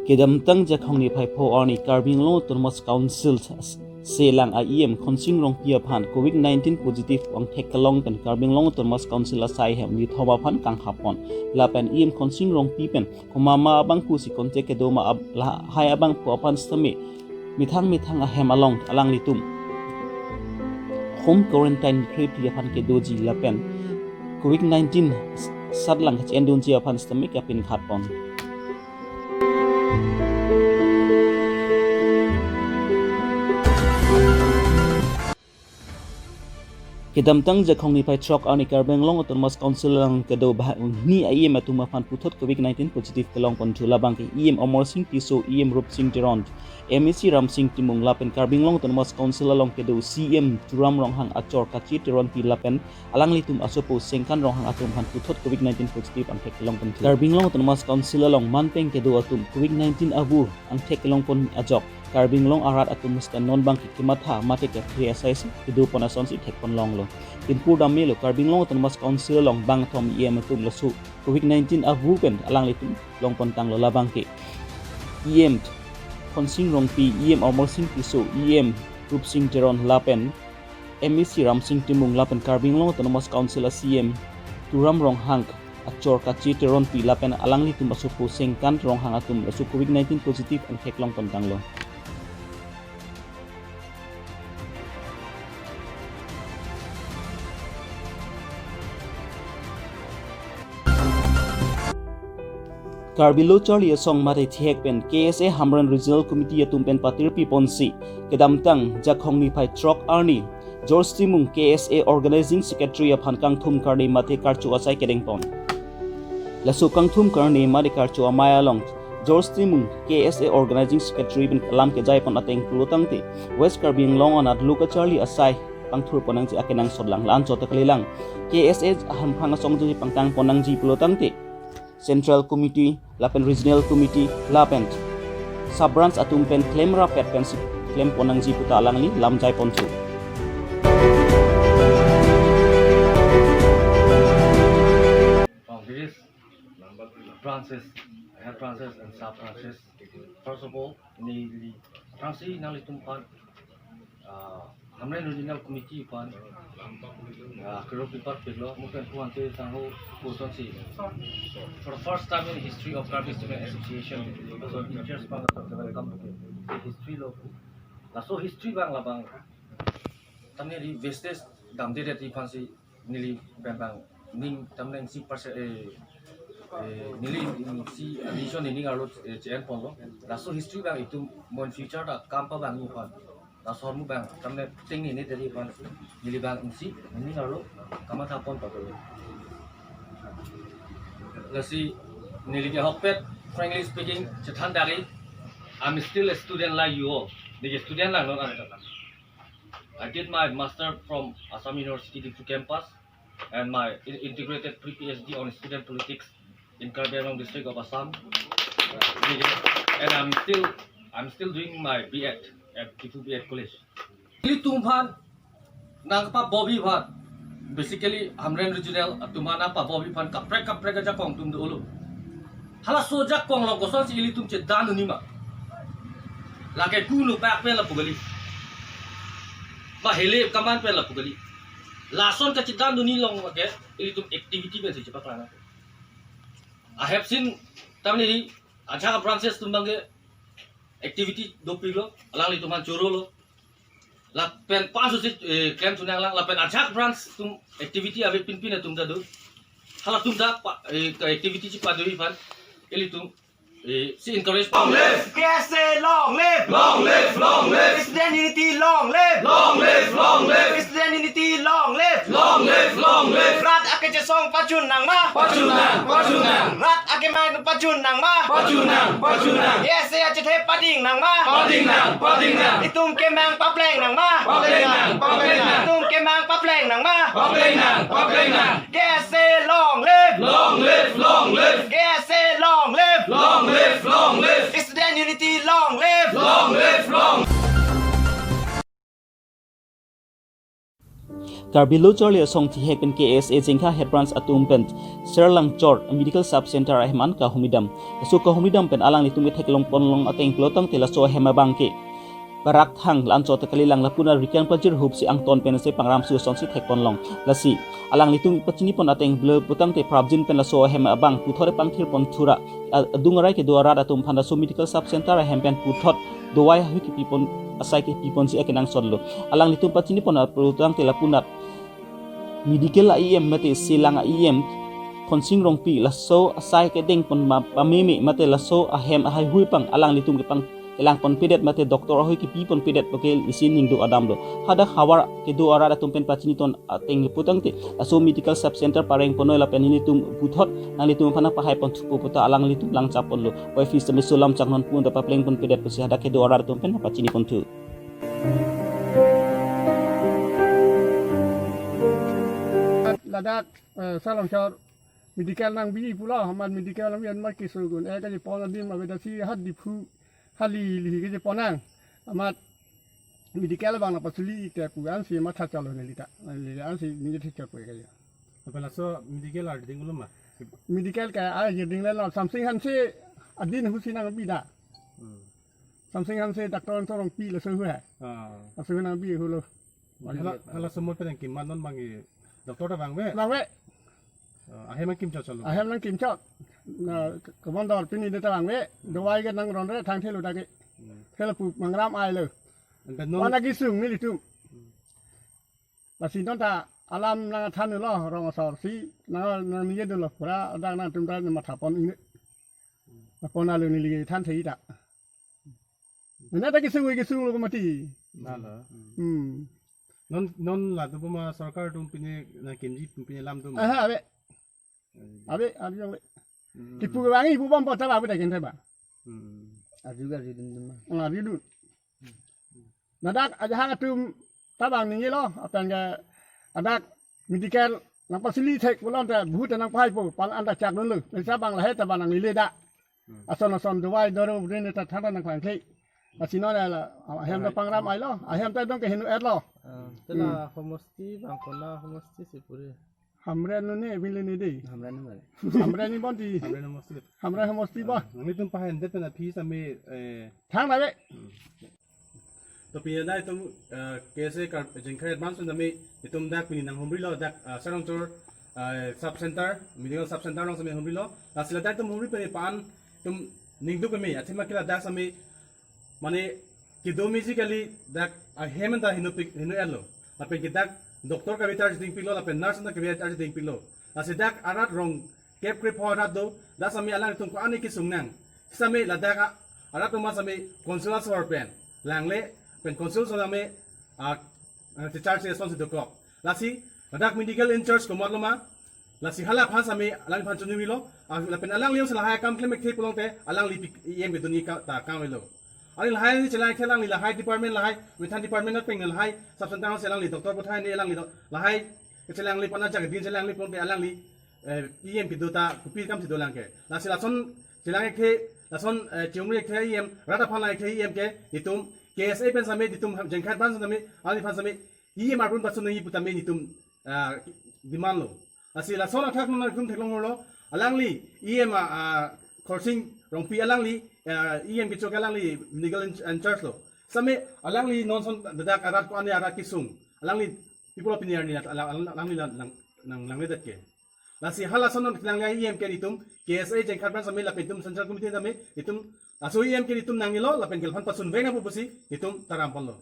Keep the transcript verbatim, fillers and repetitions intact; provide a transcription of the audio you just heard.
Kedamtang Jakhong niphai pho arni Karbi Anglong Autonomous Council selang a E M Khonsing Rongpi aphan covid nineteen positive angthek kelong pen Karbi Anglong Autonomous Council asai ahem nithom aphan kanghap pon. Lapen E M Khonsing Rongpi pen komat ma abangphu si contact kedo ma ab-, lahai abangphu aphan sitame methang methang ahem along alanglitum home quarantine krepli aphan kedoji lapen covid nineteen satlang kachedunji aphan sitame kapinkhat pon. Kedamtang Jakhong niphai throk arni Karbi Anglong Autonomous Council along kedo banghini a E M atum aphan puthot covid nineteen positive kelong ponthu. Labangke E M Amarsing Tisso, E M Rupsing Teron, M A C Ramsing Timung lapen Karbi Anglong Autonomous Council along kedo C E M Tuliram Ronghang achor Kache Teronpi lapen alanglitum asopo Sengkan Ronghang atum aphan puthot covid nineteen positive angthek kelong ponthu. Karbi Anglong Autonomous Council along manpeng kedo atum covid nineteen abu angthek kelong pon ajok Karbi Anglong arat atum sita non bangke kematha mate kephere asai si kedo pon asonsi thek pon longlo. Pimpur damelo Karbi Anglong Autonomous Council along bangthom E M atum laso covid nineteen abu pen alanglitum long pon tanglo. Labangke E M Khonsing Rongpi, E M Amarsing Tisso, E M Rupsing Teron lapen M A C Ramsing Timung lapen Karbi Anglong Autonomous Council a C E M Tuliram Ronghang achor Kache Teronpi lapen alanglitum asopo Sengkan Ronghang atum laso covid nineteen positive angthek long pon tanglo. Karbi Lo Charli Asong mate thihek pen K S A Hamren Regional Committee atum pen patirpi ponsi kedamtang Jakhong niphai throk arni George Timung K S A Organizing Secretary aphan kangthum karne mate karcho asai kedeng pon. Laso kangthum karne mate karcho amei along George Timung K S A Organizing Secretary pen alam kejai pon ateng pulo tangte West Karbi Anglong anat lo kacharli asai pangthur pon nangji akenangsot lang, la-an chot ta kalilang. K S A ahamphang asong jui pangtang pon nangji pulo tangte Central Committee lapen Regional Committee lapen Sub Branch atum pen klem rapet pensi klem pon nangji puta alangli lam jai ponthu. From various branches, head branches and sub branches. First of all, neli aphrangsi nanglitum aphan, ah, Hamren Regional Committee aphan, ah, kero pipar pilo, mungkin puan te sangho puson si. For the first time in history of Karbi Student Association, so teachers aphan to welcome ke history lo. Laso history abang labang, tamne ri vestige damde det aphansi neli pen abang ning tamne isi perse-, eh, eh, neli isi addition nening arlo, eh, che-en ponlo. Laso history abang itum mo in future ta kam pavangji aphan, laso ahormu abang tamne tengne ne deri aphan neli abang isi nening arlo kamatha pon pavelo. Lasi neli ke ahokpet, frankly speaking, chethan dari, I'm still a student like you all. Neli student lang non anta. I did my master from Assam University Diphu campus and my in-, integrated pre-P H D on student politics in Karbi Anglong district of Assam. And I'm still, I'm still doing my B Ed at Diphu B Ed College. Ilitum aphan nangpabor aphan, basically Hamren Regional atum aphan nangpabor aphan kaprek kaprek ajakong atum dolo. Halaso ajakong along kosonsi ilitum chedan dunji ma? Lake kuno pak pen lapu kali. Ba hele kaman pen lapu kali. Lason kachedan dunji along ke ilitum activity pensi chepaklang. I have seen tamni ajak branches atum abangke activity dopiklo, alanglitum aphan chorolo. Lapen pasu si, eh, klem chunang lang, lapen ajak branch atum activity ave pinpin atum ta do. Halatum ta pa, eh, ka activity chepadunji aphan ilitum, eh, si encourage. Long live! K S A long live! Long live, long live! Student unity long live! Long live, long live! Student unity long live! Long live, long live! Rat akechesong pachun nangma? Pachun nang, pachun nang! Rat akemang pachun nangma? Pachun nang, pachun nang! K S A achethe pading nangma? Pading nang, pading nang! Itum kemang papleng nangma? Papleng nang, papleng nang! Itum kemang papleng nangma? Papleng nang, papleng nang! K S A long live! Long live, long live! K S A long live! Long live, long live! Student unity long live! Long live, long Karbi Lo Charli Asong Thihek pen K S A Jengkha Head Branch atum pen Serlangchor Medical Sub Center ahem an kahumri dam. Laso kahumri dam pen alanglitum ketheklong ponlong ateng pulotangte laso ahem abang ke barak thang la-anchot kalilang lapu-an rikyang pajir hup si angton pen se pangram su asonsi thek ponlong. Lasi alanglitum pachini pon ateng pulotangte prapjin pen laso ahem abang puthot pangthir pon thura a-, adung arai kedo arat atum aphan laso Medical Sub Center ahem pen puthot dawai ahui kepi pon, asai kepi ponsi akenangsot lo. Alanglitum pachini pon pulotangte lapu-an medical a-E M mate Silang a-E M Khonsing Rongpi laso asai kedeng pon ma-, pameme mate laso ahem ahaihui pang alanglitum kepang kelang ponpedet mate doctor ahui kepi ponpedet puke isi ning do-an damlo. Hadak havar kedo arat atum pen pachini ton ateng pulotangte laso Medical Sub Center pareng ponnoi lapen nelitum puthot nanglitum aphan pahai ponthupo pu ta alanglitum langchap ponlo. Oi office tame sulam chaknon pu ta papleng ponpedet pusi hadak kedo arat atum pen pachini ponthu. Ladak, eh, Serlangchor medical nangbi pulo, amat medical nangbi amat keso gun. Eh, kali pon adim abedasi hat Diphu hali lihi keje pon nang. Amat medical abang nangpasuli te pu ansi matha chalo neli ta. Neli ansi neli thik chak pu kaja. Apa laso medical arding ulo ma? Medical ke a yeding le lo Samsing Hanse adin husi nangbi da. Hmm. Samsing Hanse doctor an torong pi laso hu hai. Ah. Laso hu nangbi hulo. Hala, hala somor pen nangkim man non bang i doctor ta vangve? Vangve. Ah, ahem nangkim chot chalo. Ahem nangkim chot. Na, ke-, kemondor pini de ta vangve. Dawai ke nangronre thang thelo dake. Hmm. Thelo pu mangram ai lo. Ante non wana kisung nelitum. Lasi non ta alam nangthan lo rong asor si nang, nangningjelo pura dak nangtum ta matha pon ingne. Pon alo neli than thei ta. Nang ta kisung kisung lo mati. Nalo. Hmm. Non, non la tu ma sorkar atum pine nangkimji pine lam tu ma? Aha, ave. Ave, ave, ave. Hmm. Kipu ke bang, ipu bang, pota ba, ave, kin ba. Hmm. Arju ga arju dun dun ma. Ah, arju dun. Ladak ajahak atum ta bang ningjelo, lapen ke ladak medical nangpasuli thek pulote bhut nangpahai po, pal anta chak dunlo. Misa bang lahai ta bang nanglele da. Hmm. Ason ason dawai doro brin ta thang nangklang kle. Lasi non la, ahem ta pangram ai lo, ahem ta dong ke hinu et lo. Ah, te la Hmm. homosti bang kona homosti si puri. Hamren nu ne, bin le ne de. Hamren nu mane. Hamren ni bon di. Hamren nu mostly. Hamren homosti ba. Nanglitum pahen det pen aphi sami, eh, Thang na be. To pini dak itum, eh, K S A Kar-, Jengkha Advance sami itum dak pini nanghumrilo dak, eh, Serlangchor, eh, Sub Center, Medical Sub Center along sami humrilo. Lasi ladak itum humri pen pan itum ningduk kami, athema ke ladak sami mane kedo meji kali dak ahem ta hinu pik, hinu et lo. Lapen ke dak doctor kabi ta arju ding piklo, lapen nurse ta kabi ta arju ding piklo. Lasi dak arat rong kep krepho arat do, dak sami alanglitum ko-an kesung nang. Sami ladak a-, arat atum sami council asor pen langle, pen council asor sami, ah, ah, charge asonsi dokok. Lasi ladak medical in charge komat lo ma, lasi hala aphan sami, alang aphan chunjung lo, ah, lapen alangli si lahai akam klem ekthe pulote, alangli pik E M kedun ni ka, ta kam lo. Alangli lahai ni chelang ekthe alangli lahai department lahai, methan department na peng lahai, sub center si alangli doctor puthai ni alangli do, lahai, chelang li pana jak din chelang li pulote alangli, eh, E M kedo ta, kopi kam si dolang ke. Lasi lason chelang ekthe, lason, eh, chumri ekthe E M, rat aphan lang ekthe E M ke, itum, K S A pen sami, itum, Jengkha Advance sami, alangli aphan sami, E M arpun pasun nangji pu tame itum, ah, demand lo. Lasi lason athak nang itum theklong lo, alangli, E M, ah, ah, Khorsing Rongpi alangli, ah, E M kecho ke alangli legal in, in charge lo. Sami alangli non son ladak arat ko-an arat kesung. Alangli people opinion ni alang, alang, alangli lang, lang, lang, langledet ke. Lasi hala son non kelang le E M ke itum, K S A Jengkha Advance sami lapen itum central committee sami, itum, laso E M ke itum nangjilo, lapen ke aphan pasun veng na pusi, itum taram ponlo.